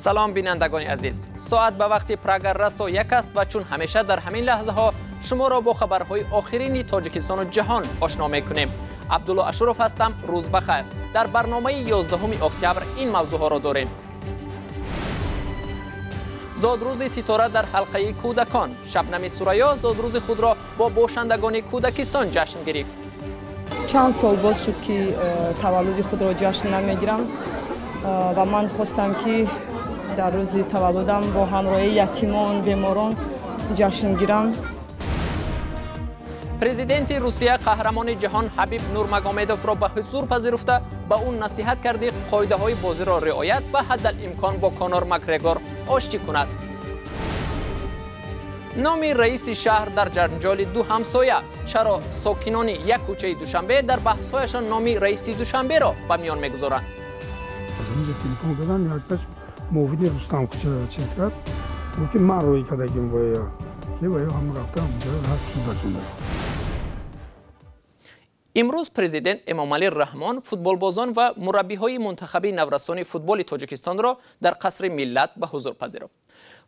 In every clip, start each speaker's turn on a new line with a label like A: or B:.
A: Салом, бинандагони азиз. Соат ба вақти Прага расо 1 аст ва чун ҳамеша дар ҳамин лаҳзаҳо шуморо бо хабарҳои охирини Тоҷикистону ҷаҳон ошно мекунем. Абдулло Ашуров ҳастам. Рӯз бахайр. Дар барномаи 11 октябр ин мавзӯъҳоро дорем. Зодрӯзи ситора дар ҳалқаи кӯдакон. Шабнами Сурайё зодрӯзи худро бо бошандагони кӯдакистон ҷашн гирифт.
B: Чанд сол боз шуд, ки таваллуди худро ҷашн намегирам ва ман хостам, ки дар рӯзи таваллудам бо ҳамроҳии ятимон, беморон ҷашн гирам.
A: Президенти Русия қаҳрамони ҷаҳон Ҳабиб Нурмагомедовро ба ҳузур пазируфта, ба ӯ насиҳат кард, қоидаҳои бозиро риоят ва ҳаддал-имкон бо Конор Макгрегор оштӣ кунад. Номи раиси шаҳр дар ҷанҷоли ду ҳамсоя. Чаро сокинони як кӯчаи Душанбе дар баҳсҳояшон номи раиси Душанберо ба миён мегузоранд?
C: Телефон кардам, якташ муовини Рустам чиз кард, ки ман рӯй кардагим боя, ки боя ҳам рафтам шуда шуда.
A: Имрӯз президент Эмомалӣ Раҳмон футболбозон ва мураббиҳои мунтахаби наврасони футболи Тоҷикистонро дар Қасри Миллат ба ҳузур пазируфт.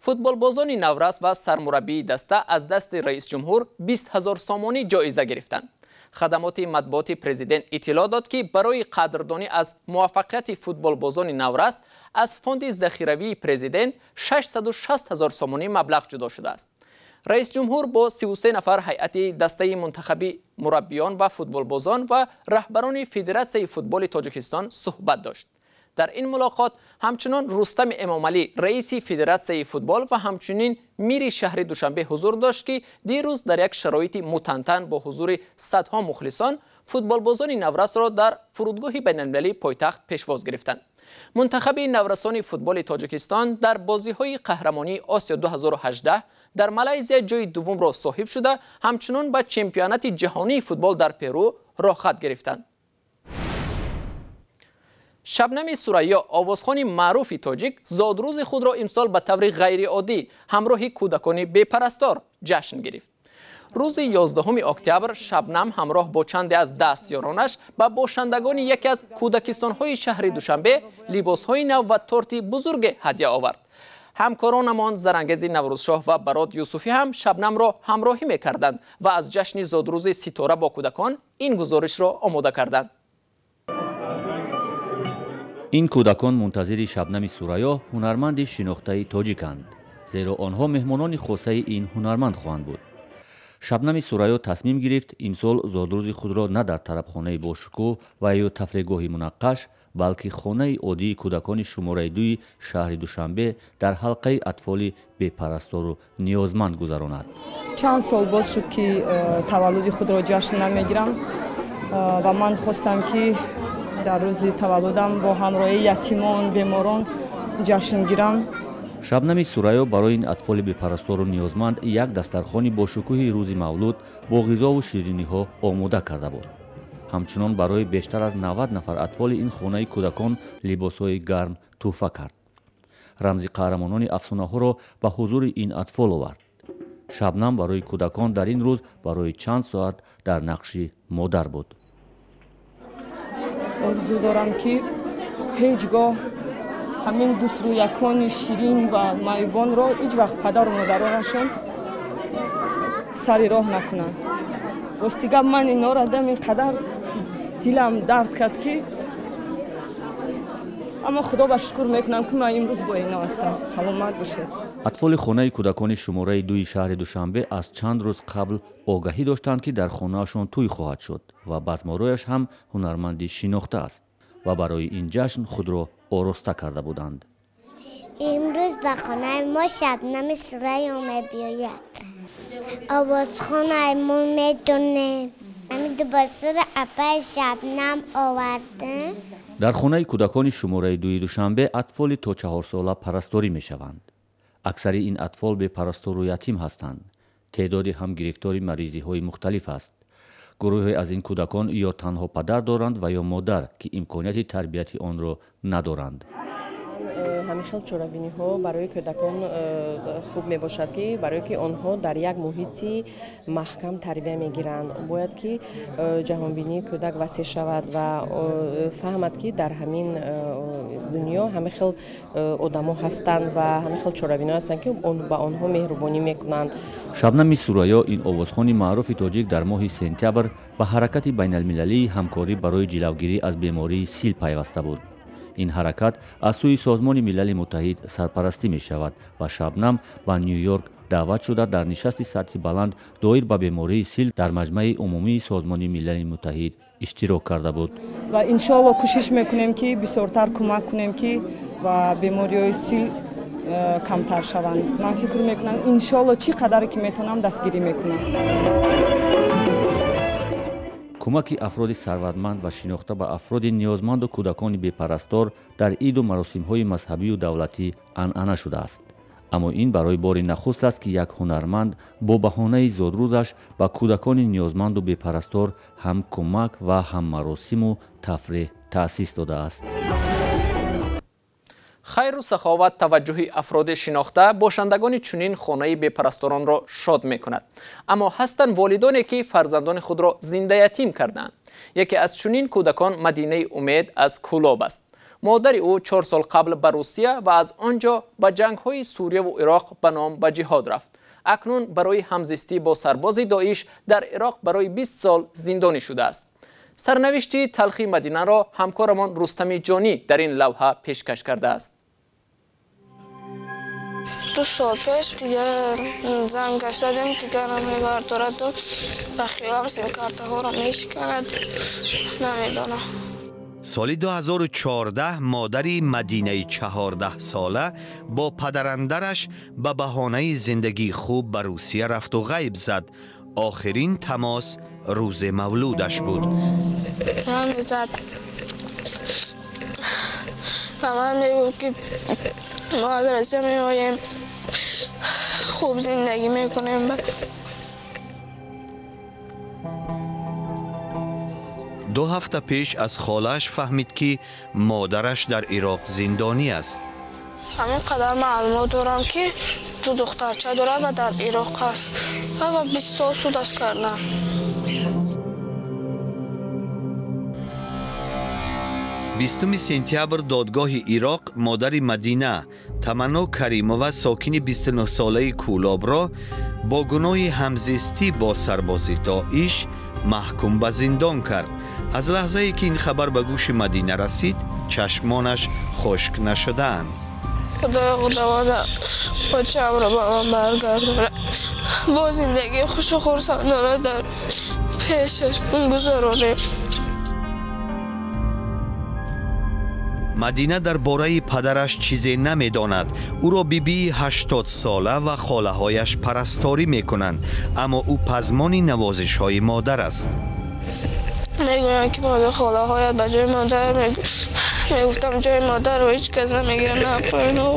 A: Футболбозони наврас ва сармураббии даста аз дасти раисҷумҳур 20 000 сомонӣ ҷоиза гирифтанд. Хадамоти матбуоти президент иттилоъ дод, ки барои қадрдонӣ аз муваффақияти футболбозони наврас аз фонди захиравии президент 660 000 сомонӣ маблағ ҷудо шудааст. Раисҷумҳур бо 33 нафар ҳайати дастаи мунтахаби, мураббиён ва футболбозон ва раҳбарони Федератсияи футболи Тоҷикистон суҳбат дошт. Дар ин мулоқот ҳамчунон Рустами Эмомалӣ, раиси Федератсияи футбол, ва ҳамчунин мири шаҳри Душанбе ҳузур дошт, ки дирӯз дар як шароити мутантан бо ҳузури садҳо мухлисон футболбозони наврасро дар фурудгоҳи байналмилалии пойтахт пешвоз гирифтанд. Мунтахаби наврасони футболи Тоҷикистон дар бозиҳои қаҳрамонии Осиё 2018 дар Малайзия ҷои дуввумро соҳиб шуда, ҳамчунон ба чемпионати ҷаҳонии футбол дар Перу роҳхат гирифтанд. Шабнами Сурайё, овозхони маъруфи тоҷик, зодрӯзи худро имсол ба таври ғайриоддӣ ҳамроҳи кӯдакони бепарастор ҷашн гирифт. Рӯзи 11 октябр Шабнам ҳамроҳ бо чанде аз дастёронаш ба бошандагони яке аз кӯдакистонҳои шаҳри Душанбе либосҳои нав ва торти бузурге ҳадя овард. Ҳамкоронамон Зарангези Наврӯзшоҳ ва Барод Юсуфӣ ҳам Шабнамро ҳамроҳӣ мекарданд ва аз ҷашни зодрӯзи ситора бо кӯдакон ин гузоришро омода карданд.
D: Ин кӯдакон мунтазири Шабнами Сурайё, ҳунарманди шинохтаи тоҷиканд, зеро онҳо меҳмонони хосаи ин ҳунарманд хоҳанд буд. Шабнами Сурайё тасмим гирифт имсол зодрӯзи худро на дар тарабхонаи бошукӯҳ ва ё тафреҳгоҳи мунаққаш, балки хонаи оддии кӯдакони шумораи 2 шаҳри Душанбе дар ҳалқаи атфоли бепарастору ниёзманд гузаронад.
B: Чанд сол боз шуд, ки таваллуди худро ҷашн намегирам ва ман хостам, ки дар рӯзи таваллудам бо ҳамроҳии ятимон, беморон ҷашн гирам.
D: Шабнами Сурайё барои ин атфоли бепарастору ниёзманд як дастархони бошукӯҳи рӯзи мавлуд бо ғизову шириниҳо омода карда буд. Ҳамчунон барои бештар аз 90 нафар атфоли ин хонаи кӯдакон либосҳои гарм тӯҳфа кард. Рамзи қаҳрамонони афсонаҳоро ба ҳузури ин атфол овард. Шабнам барои кӯдакон дар ин рӯз барои чанд соат дар нақши модар буд.
B: Орзу дорам, ки ҳеҷ гоҳ ҳамин дӯстрӯякони ширин ва маъюбонро ҳеҷ вақт падару модаронашон сари роҳ накунанд. Рости гап, ман инҳоро дидам, ин қадар дилам дард кард, ки аммо Худо ба шукр мекунам, ки ман имрӯз бо ино ҳастам. Саломат бошед.
D: Атфоли хонаи кӯдакони шумораи 2 шаҳри Душанбе аз чанд рӯз қабл огаҳӣ доштанд, ки дар хонаашон тӯй хоҳад шуд ва базморояш ҳам ҳунарманди шинохта аст ва барои ин ҷашн худро ороста карда буданд.
E: Имрӯз ба хонаи мо Шабнами Сурайё мебиёяд. Овозхонаи мо медонем. Ҳамин либосро апаи Шабнам овардем.
D: Дар хонаи кӯдакони шумораи 2 Душанбе атфоли то 4сола парасторӣ мешаванд. Аксари ин атфол бепарастору ятим ҳастанд. Теъдоди ҳам гирифтори маризиҳои мухталиф аст. Гурӯҳе аз ин кӯдакон ё танҳо падар доранд ва ё модар, ки имконияти тарбияти онро надоранд.
F: Ҳамин хел чорабиниҳо барои кӯдакон хуб мебошад, ки барое ки онҳо дар як муҳити маҳкам тарбия мегиранд. Бояд ки ҷаҳонбинии кӯдак васеъ шавад ва фаҳмад, ки дар ҳамин дунё ҳамин хел одамо ҳастанд ва ҳамин хел чорабиниҳо ҳастанд, ки ба онҳо меҳрубонӣ мекунанд.
D: Шабнами Сурайё, ин овозхони маъруфи тоҷик, дар моҳи сентябр ба ҳаракати байналмилалии ҳамкорӣ барои ҷилавгирӣ аз бемории сил пайваста буд. Ин ҳаракат аз сӯи Созмони Милали Муттаҳид сарпарастӣ мешавад ва Шабнам ба Ню-Йорк даъват шуда, дар нишасти сатҳи баланд доир ба бемории сил дар Маҷмаи умумии Созмони Милали Муттаҳид иштирок карда буд.
B: Ва иншоалло кӯшиш мекунем, ки бисёртар кӯмак кунем, ки ва бемориҳои сил камтар шаванд. Ман фикр мекунам, иншоалло чӣ қадаре ки метавонам, дастгирӣ мекунам.
D: Кӯмаки афроди сарватманд ва шинохта ба афроди ниёзманду кӯдакони бепарастор дар иду маросимҳои мазҳабию давлатӣ анъана шудааст. Аммо ин барои бори нахуст аст, ки як ҳунарманд бо баҳонаи зодрӯзаш ба кӯдакони ниёзманду бепарастор ҳам кӯмак ва ҳам маросиму тафреҳ таъсис додааст.
A: Хайру саховат таваҷҷӯҳи афроди шинохта бошандагони чунин хонаи бепарасторонро шод мекунад. Аммо ҳастанд волидоне, ки фарзандони худро зиндаятим кардаанд. Яке аз чунин кӯдакон Мадинаи Умед аз Кӯлоб аст. Модари ӯ 4 сол қабл ба Русия ва аз он ҷо ба ҷангҳои Сурияву Ироқ ба ном ба ҷиҳод рафт. Акнун барои ҳамзистӣ бо сарбози Доиш дар Ироқ барои 20 сол зиндонӣ шудааст. Сарнавишти талхи Мадинаро ҳамкорамон Рустами Ҷонӣ дар ин лавҳа пешкаш кардааст.
G: 2 сол пеш дигар занг гашт задем, дигарам мебардораду ба хиёлам симкартаҳоро мешиканад, намедонам.
H: Соли 2014 модари Мадинаи 14-сола бо падарандараш ба баҳонаи зиндагии хуб ба Русия рафту ғайб зад. Охирин тамос рӯзи мавлудаш буд.
G: Занг зад ба ман, мегуфт, ки мо аз Россия меоем, хуб зиндагӣ мекунем.
H: 2 ҳафта пеш аз холааш фаҳмид, ки модараш дар Ироқ зиндонӣ аст.
G: Ҳамин қадар маълумот дорам, ки ду духтарча дорад ва дар Ироқ аст ва 20 сол судаш кардам.
H: 20 сентябр додгоҳи Ироқ модари Мадина, Таманно Каримова, сокини 29-солаи Кӯлобро бо гуноҳи ҳамзистӣ бо сарбози Доиш маҳкум ба зиндон кард. Аз лаҳзае ки ин хабар ба гӯши Мадина расид, чашмонаш хушк нашудаанд.
G: Худои худованда бачаамро ба ман баргардонад, бо зиндагии хушу хурсандона дар пешаш гузаронем.
H: Мадина дар бораи падараш чизе намедонад. Ӯро бибии 80-сола ва холаҳояш парасторӣ мекунанд, аммо ӯ пазмони навозишҳои модар аст.
G: Мегӯянд, ки модар холаҳоят ба ҷои модар. Мегуфтам, ҷои модарро ҳеҷ кас намегирад, на поино.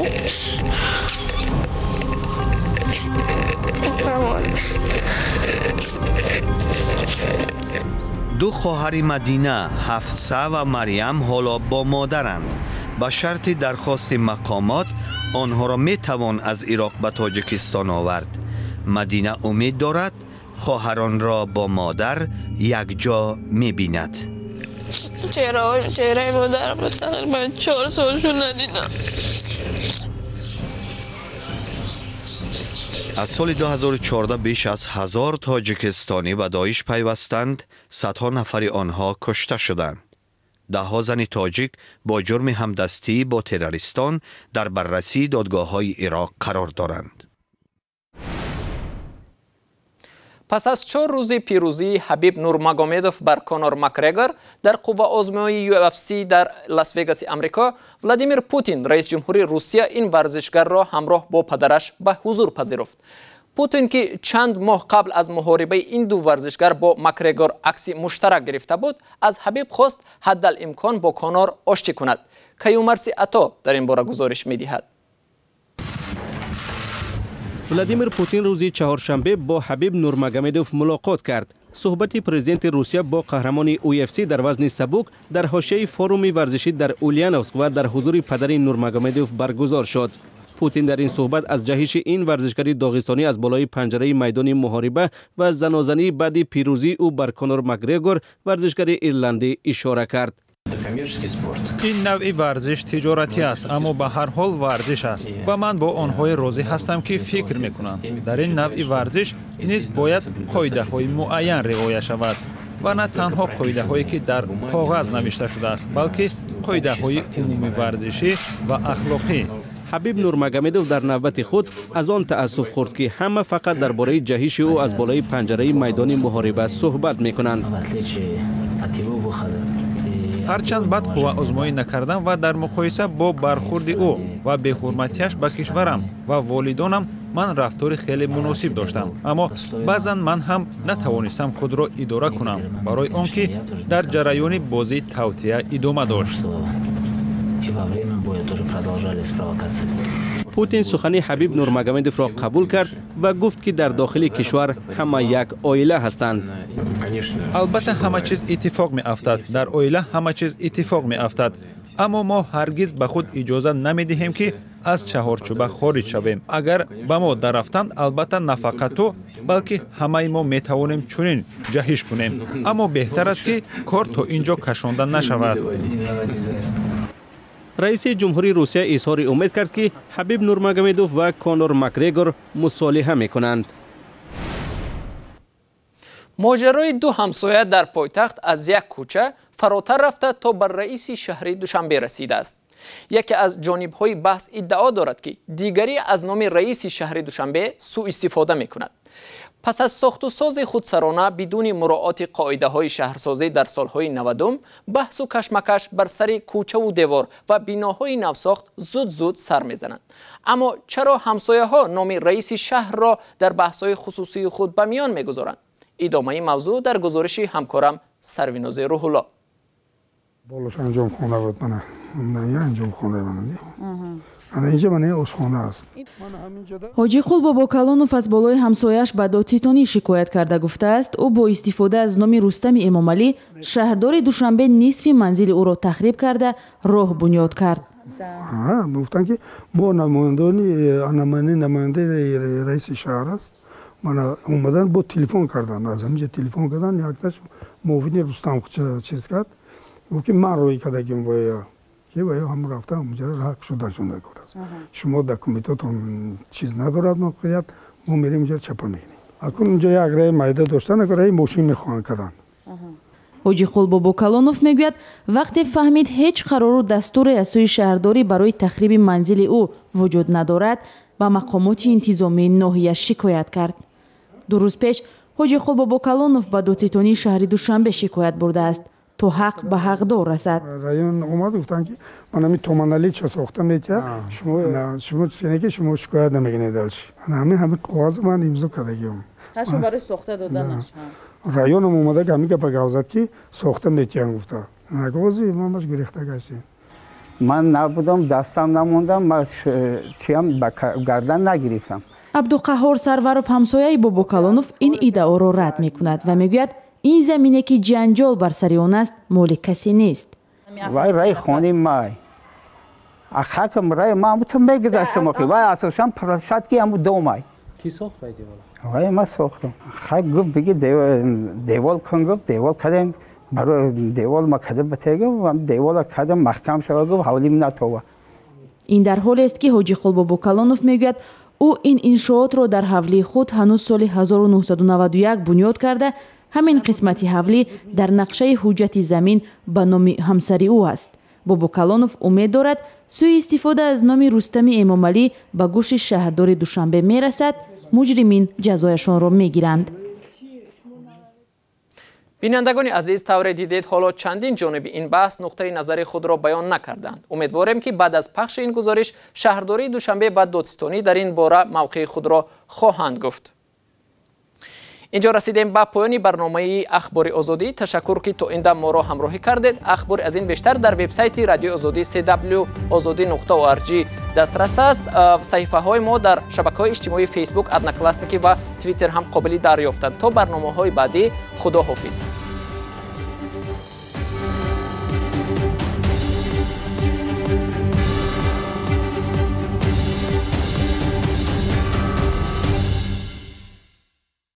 H: Ду хоҳари Мадина, Ҳафса ва Марьям, ҳоло бо модаранд. Ба шарти дархости мақомот онҳоро метавон аз Ироқ ба Тоҷикистон овард. Мадина умед дорад, хоҳаронро бо модар якҷо мебинад.
G: Чеҳраи модарамро тақрибан 4 сол шуд надидам.
H: Аз соли 2014 беш аз 1000 тоҷикистонӣ ба Доиш пайвастанд, садҳо нафари онҳо кушта шуданд. Даҳҳо зани тоҷик бо ҷурми ҳамдастӣ бо террористон дар баррасии додгоҳҳои Ироқ қарор доранд.
A: Пас аз 4 рӯзи пирӯзии Ҳабиб Нурмагомедов бар Конор Макгрегор дар қувваозмоии UFC дар Лас-Вегаси Амрико, Владимир Путин, раис ҷумҳури Русия, ин варзишгарро ҳамроҳ бо падараш ба ҳузур пазируфт. Путин, ки чанд моҳ қабл аз муҳорибаи ин ду варзишгар бо Макгрегор акси муштарак гирифта буд, аз Ҳабиб хост ҳаддал-имкон бо Конор оштӣ кунад. Каюмарси Ато дар ин бора гузориш медиҳад.
I: Владимир Путин рӯзи чаҳоршанбе бо Ҳабиб Нурмагомедов мулоқот кард. Суҳбати президенти Русия бо қаҳрамони UFC дар вазни сабук дар ҳошияи форуми варзишӣ дар Ульяновск ва дар ҳузури падари Нурмагомедов баргузор шуд. Путин дар ин суҳбат аз ҷаҳиши ин варзишгари доғистонӣ аз болои панҷараи майдони муҳориба ва занозании баъди пирӯзии ӯ бар Конор Макгрегор, варзишгари ирландӣ, ишора кард.
J: Ин навъи варзиш тиҷоратӣ аст, аммо ба ҳар ҳол варзиш аст ва ман бо онҳое розӣ ҳастам, ки фикр мекунанд, дар ин навъи варзиш низ бояд қоидаҳои муайян риоя шавад ва на танҳо қоидаҳое, ки дар коғаз навишта шудааст, балки қоидаҳои умумиварзишӣ ва ахлоқӣ.
I: Ҳабиб Нурмагомедов дар навбати худ аз он таассуф хӯрд, ки ҳама фақат дар бораи ҷаҳиши ӯ аз болои панҷараи майдони муҳориба суҳбат мекунанд.
J: Ҳарчанд бад қувваозмоӣ накардам ва дар муқоиса бо бархурди ӯ ва беҳурматиаш ба кишварам ва волидонам ман рафтори хеле муносиб доштам, аммо баъзан ман ҳам натавонистам худро идора кунам, барои он ки дар ҷараёни бозӣ тавтия идома дошт.
I: Путин сухани Ҳабиб Нурмагомедовро қабул кард ва гуфт, ки дар дохили кишвар ҳама як оила ҳастанд.
J: Албатта, ҳама чиз иттифоқ меафтад, дар оила ҳама чиз иттифоқ меафтад, аммо мо ҳаргиз ба худ иҷоза намедиҳем, ки аз чаҳорчӯба хориҷ шавем. Агар ба мо дарафтанд, албатта, на фақат ту, балки ҳамаи мо метавонем чунин ҷаҳиш кунем, аммо беҳтар аст, ки кор то ин ҷо кашонда нашавад.
I: Раиси ҷумҳурии Русия изҳори умед кард, ки Ҳабиб Нурмагомедов ва Конор Макгрегор мусолиҳа мекунанд.
A: Моҷарои ду ҳамсоя дар пойтахт аз як кӯча фаротар рафта то ба раиси шаҳри Душанбе расидааст. Яке аз ҷонибҳои баҳс иддао дорад, ки дигарӣ аз номи раиси шаҳри Душанбе сӯистифода мекунад. Пас аз сохтусози худсарона бидуни муроати қоидаҳои шаҳрсозӣ дар солҳои 90, баҳсу кашмакаш бар сари кӯчаву девор ва биноҳои навсохт зуд-зуд сар мезананд. Аммо чаро ҳамсояҳо номи раиси шаҳрро дар баҳсҳои хусусии худ ба миён мегузоранд? Идомаи мавзӯъ дар гузориши ҳамкорам Сарвинози Рӯҳулло.
C: Болош анҷом хона буд, мана анҷом хона мана инҷа мана ошхона аст.
K: Ҳоҷиқул Бобокалонов аз болои ҳамсояаш ба додситонӣ шикоят карда гуфтааст, ӯ бо истифода аз номи Рустами Эмомалӣ, шаҳрдори Душанбе, нисфи манзили ӯро тахриб карда, роҳ бунёд кард.
C: Гуфтанд, ки мо намояндони намояндаи раиси шаҳр аст. Мана омадан бо телефон кардан, аз ҳаминҷа телефон кардан, якташ муовини Рустам чиз кард, гуфт, ки ман рӯй кардагим боя, ки ва ҳам рафта ҳамҷара раҳ шудашон дар кор аст. Шумо документотон чиз надорад мавқеият, мо мерем инҷа чапа мекунем. Акун инҷа як раи майда доштан, раи мошин мехоҳанд кардан.
K: Ҳоҷиқул Бобокалонов мегӯяд, вақте фаҳмид, ҳеҷ қарору дастуре аз сӯи шаҳрдорӣ барои тахриби манзили ӯ вуҷуд надорад, ба мақомоти интизомии ноҳия шикоят кард. 2 рӯз пеш Ҳоҷиқул Бобокалонов ба додситонии шаҳри Душанбе шикоят бурдааст, то ҳақ ба ҳақдор расад.
C: Район омад, гуфтанд, ки ман ҳамин томаналича сохта метиҳад, шумо чизе ки шумо шикоят намекунед дальше. Ҳамин қоғаз ман имзо кардагиам.
K: Барои сохта доданаш.
C: Районом омада ҳамин гапа гап зад, ки сохта метиҳанд гуфта. Нагози мамаш гирехта гаштем.
L: Ман набудам, дастам намондам, ман чиам ба гардан нагирифтам.
K: Абдуқаҳҳор Сарваров, ҳамсояи Бобокалонов, ин иддаоро рад мекунад ва мегӯяд, ин замине, ки ҷанҷол бар сари он аст, моли касе нест.
L: Вай раи хони май. Ахакам раи ма амуту мегузаштам, охи. Вай асосан площадки аму домай.
M: Ки сохт вай девол?
L: Вай ма сохтам. Хак гуфт, биги девол кун, гуфт, девол кардем. Барои девол ма кардем батегам, девола кардем маҳкам шава, гуфт, ҳавлим натова.
K: Ин дар ҳолест, ки Ҳоҷиқул Бобокалонов мегӯяд, ӯ ин иншоотро дар ҳавлии худ ҳанӯз соли 1991 бунёд карда, ҳамин қисмати ҳавлӣ дар нақшаи ҳуҷҷати замин ба номи ҳамсари ӯ аст. Бобокалонов умед дорад, сӯистифода аз номи Рустами Эмомалӣ ба гӯши шаҳрдори Душанбе мерасад, муҷримин ҷазояшонро мегиранд.
A: Бинандагони азиз, тавре дидед, ҳоло чандин ҷониби ин баҳс нуқтаи назари худро баён накарданд. Умедворем, ки баъд аз пахши ин гузориш шаҳрдории Душанбе ва додситонӣ дар ин бора мавқеи худро хоҳанд гуфт. Инҷо расидем ба поёни барномаи Ахбори Озодӣ. Ташаккур, ки то ин дам моро ҳамроҳӣ кардед. Ахбори аз ин бештар дар вебсайти Радиои Озодӣ cw ozodi.org дастрас аст. Саҳифаҳои мо дар шабакаҳои иҷтимоии Фейсбук, Одноклассники ва Твиттер ҳам қобили дарёфтанд. То барномаҳои баъдӣ, худо ҳофиз.